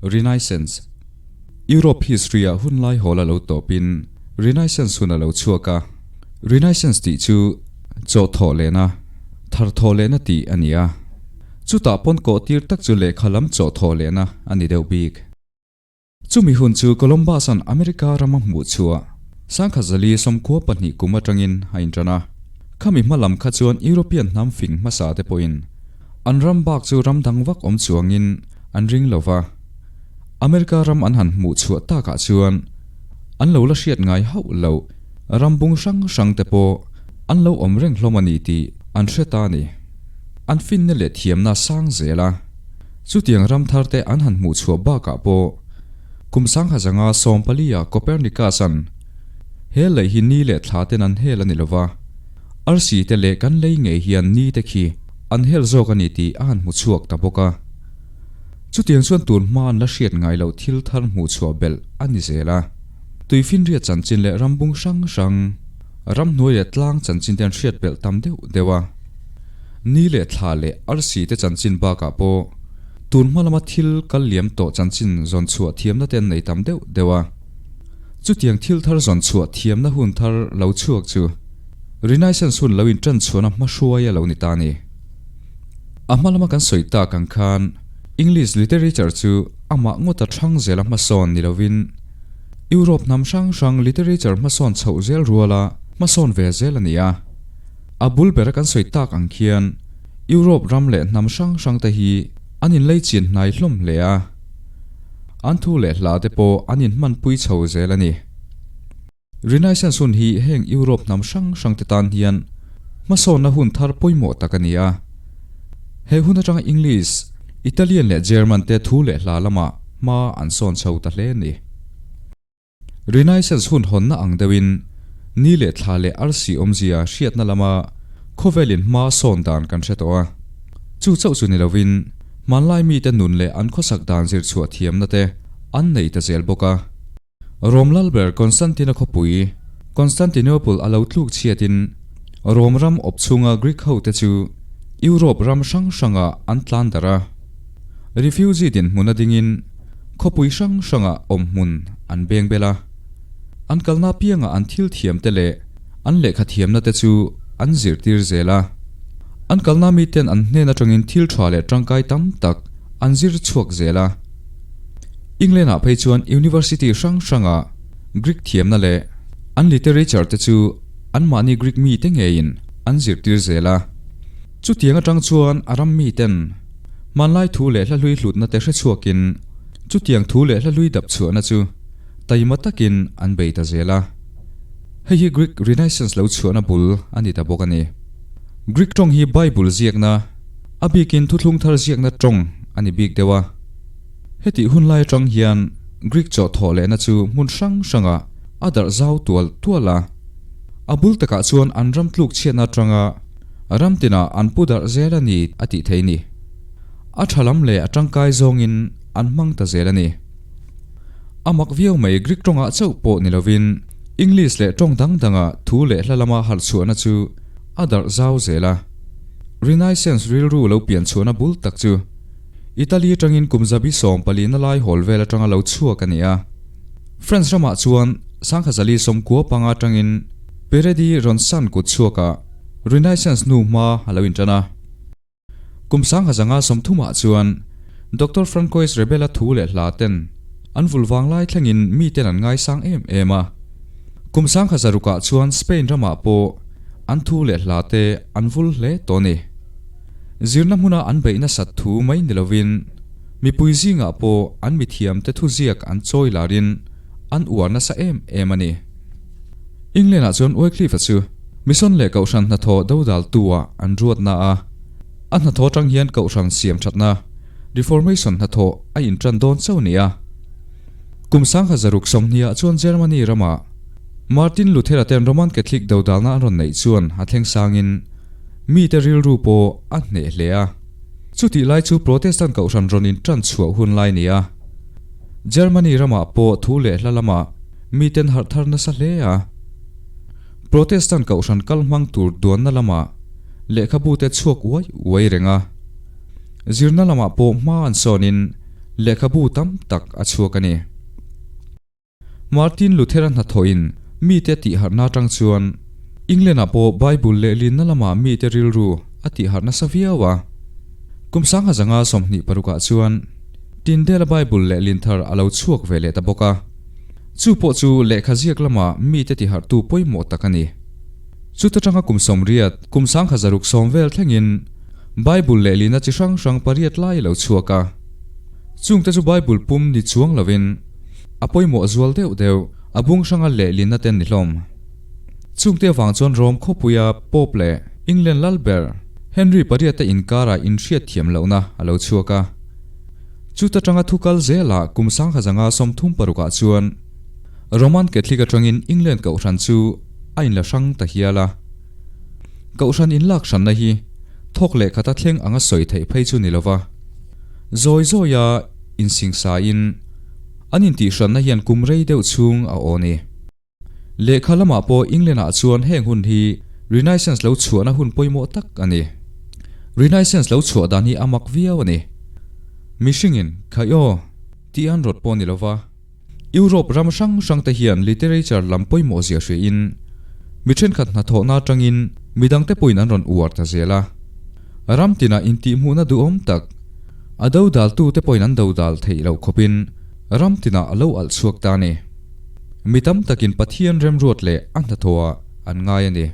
Renaissance, Europe history-ah hun lai hawl a lo tawpin Renaissance hun a lo chhuak a. Renaissance tih chu chaw thawh lehna, thar thawh lehna tih a ni a. Chutah pawn kawh tir tak chu lehkha lam chaw thawh lehna a ni deuh bik. Chumi hun chu Columbus-a'n America rama hmuh chhuah Sangkhazali 92 kum atangin a inṭan a. Khami hma lam kha chuan European hnam fing hmasa te pawhin an ram bak chu ram dang vak awm chuangin an ring lo va. America ram an han hmuh chhuah takah chuan an lo la hriat ngai hauh loh ram bung hrang hrang te pawh an lo awm reng hlawm a ni tih an hre ta a ni. An finna leh thiamna sang zel a. Chutiang ram thar te an han hmuh chhuah bakah pawh kum sanghazanga 14 ah Copernicus-a'n he lei hi ni leh thla ten an hel a ni lova, arsi te leh kan lei ngei hian ni te khi an hel zawk a ni tih a han hmu chhuak ta bawk a. Chutiang chuan tun hma an la hriat ngai loh thil thar hmuh chhuah belh a ni zel a. Tuifinriat chanchin leh rambung hrang hrang, ramhnuai leh tlang chanchin te an hriat belh tam deuh deuh a. Ni leh thla leh arsi te chanchin bakah pawh tun hma lama thil kal liam tawh chanchin zawn chhuah thiamna te an nei tam deuh deuh a. Chutiang thil thar zawn chhuah thiamna hun thar lo chhuak chu Renaissance hun lo intan chhuahna hmahruai a lo ni ta a ni. A hma lama kan sawi tak ang khan English literature chu amah ngawta thlang zela hmasawn ni lovin Europe hnam hrang hrang literature hmasawn chhoh zel ruala hmasawn ve zel a ni a. A bul bera kan sawi tak ang khian Europe ram leh hnam hrang hrang te hi an inlei chin hnai hlawm hle a. An thu leh hla te pawh an inhmanpui chho zel a ni. Renaissance hun hi heng Europe hnam hrang hrang te tan hian hmasawnna hun thar pawimawh tak a ni a. He hun atanga English, Italian leh German te thu leh hla lamah hma an sawn chho ta hle a ni. Renaissance hun hawnna ang deuhin ni leh thla leh arsi awmzia hriatna lama khawvelin hma sawn dan kan hre tawh a. Chu chauh chu ni lovin hmanlai mite nun leh an khawsak dan zir chhuah thiamna te an nei ta zel bawk a. Rom lalber Constantine-a khawpui, Constantinople a lo tluk chhiatin Rom ram awp chhunga Greek hote chu Europe ram hrang hrangah an tlan darh a. Refugee dinhmun a dingin khawpui hrang hrangah awmhmun an beng bel a. An kalna piangah an thil thiamte leh an lehkha thiamna te chu an zirtir zel a. An kalna miten an hnen atangin thil tha leh tangkai tam tak an zir chhuak zel a. England-ah phei chuan university hrang hrangah Greek thiamna leh an literature te chu anmahni Greek mite ngeiin an zirtir zel a. Chutiang atang chuan a ram miten hmanlai thu leh hla hlui hlutna te hre chhuakin chutiang thu leh hla hlui dap chhuahna chu taima takin an bei ta zel a. Hei hi Greek Renaissance lo chhuahna bul a ni ta bawk a ni. Greek tawng hi Bible ziakna, a bikin thuthlung thar ziakna tawng a ni bik deuh a. Hetih hun lai atang hian Greek chaw thawh lehna chu hmun hrang hrangah a darh zau tual tual a. A bul takah chuan an ram tluk chhiatna atanga ram tinah an pu darh zel a ni a tih thei ni. A tha lam leh a tangkai zawngin an hmang ta zel a ni. A mak viau mai Greek tawngah chauh pawh ni lovin English leh tawng dang dangah thu leh hla lama harh chhuahna chu a darh zau zel a. Renaissance rilru lo pian chhuahna bul tak chu Italy atangin kum zabi 14 na lai hawl vel atanga lo chhuak a ni a. France ramah chuan Sangkhazali 95 atangin Peredi rawn san kut chhuakah Renaissance hnu hma a lo intan a. Kum 1930 ah chuan Doctor Francois Rebel-a thu leh hla ten an vul vang lai thlengin miten an ngaisang em em a. Kum 1600 ah chuan Spain ramah pawh an thu leh hla te an vul hle tawh a ni. Zirna hmuna an beih nasat thu mai ni lovin mipui zingah pawh an mithiamte thuziak an chawi larin an uar nasa em em a ni. England-ah chuan Wycliffe-a chu Mission leh Kohhran hnathawh dodaltu-ah an ruatna a, a hnathawh atang hian Kohhran siam thatna, Reformation hnathawh a intan dawn chauh a ni a. Kum 1620-ah chuan Germany ramah Martin Luther-a ten Roman Catholic dodalna an rawn neih chuan a thleng sangin mite rilru pawh a hneh hle a. Chutih lai chu Protestant Kohhran rawn intan chhuah hun lai a ni a. Germany ramah pawh thu leh hla lamah miten harh thar nasa hle a. Protestant Kohhran kal hmang tur duanna lamah lehkhabu te chhuak uai uai reng a. Zirna lamah pawh hma an sawnin Lehkhabu tam tak a chhuak a ni. Martin Luther-a hnathawhin mite tihharhna atang chuan England-ah pawh Bible lehlinna lamah mite rilru a tihharh nasa viau a. Kum sangha zanga 26 ah chuan Tyndale-a Bible lehlin thar a lo chhuak ve leh ta bawk a. Chu pawh chu lehkha ziak lama mite tiharhtu pawimawh tak a ni. Chuta tanga kum 80, kum sangha 610 vel thlengin Bible lehlina chi hrang hrang pariat lai a lo chhuak a. Chungte chu Bible pum ni chuang lovin a pawimawh zual deuh deuh a bung hranga lehlina te an ni hlawm. Chungte avang chuan Rome khawpuia Pope leh England lal ber Henry pariata inkarah inhriat thiam lohna a lo chhuak a. Chuta tanga thu kal zelah kum sangha zanga 36 ah chuan Roman Catholic atangin England kohhran chu a inla hrang ta hial a. Kohhran inlak hranna hi thawk leh khata thleng anga sawi theih phei chu ni lova. Zawi zawia insingsain an intihhranna hian kum rei deuh chhung a aw ni. Lehkha lamah pawh England-ah chuan heng hun hi Renaissance lo chhuahna hun pawimawh tak a ni. Renaissance lo chhuah dan hi a mak viau a ni. Mihringin, Khaih aw! tih an rawt pawh ni lova, Europe ram hrang hrangte hian literature lam pawimawh zia hriain, mi thenkhat hnathawhna atangin midangte pawhin an rawn uar ta zel a. Ram tinah intihhmuhna duhawm tak, a dodaltute pawhin an dodal theih loh khawpin ram tinah a lo alh chhuak ta a ni. Mi tam takin Pathian remruat leh a hnathawhah an ngai a ni.